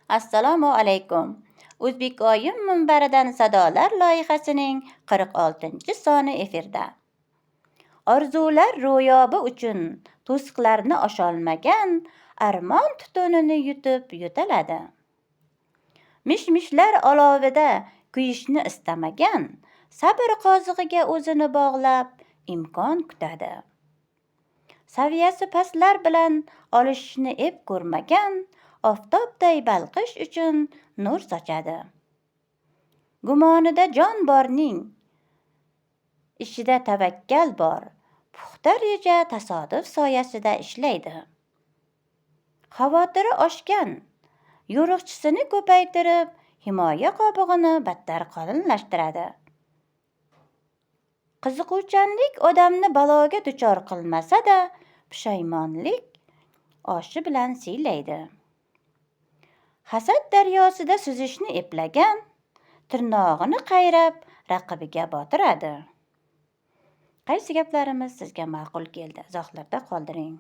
Assalomu alaykum. O'zbekoyim minbaridan sadolar loyihasining 46-soni efirda. Orzular ro'yobi uchun to'siqlarni osholmagan armon tutunini yutib yo'taladi. Mish-mishlar olovida kuyishni istamagan sabr qozig'iga o'zini bog'lab imkon kutadi. Saviyasi pastlar bilan olishishni ep ko'rmagan oftobday balqish uchun nur sochadi. Gumonida jon borning ishida tavakkal bor, puxta reja tasodif soyasida ishlaydi. Xavotiri oshgan yo'riqchisini ko'paytirib, himoya qobig'ini battar qalinlashtiradi. Qiziquvchanlik odamni baloga duchor qilmasa-da, pushaymonlik oshi bilan siylaydi. Hasad daryosida suzishni eplagan tirnog'ini qayrab raqibiga botiradi. Qaysi gaplarimiz sizga ma'qul keldi? Izohlarda qoldiring.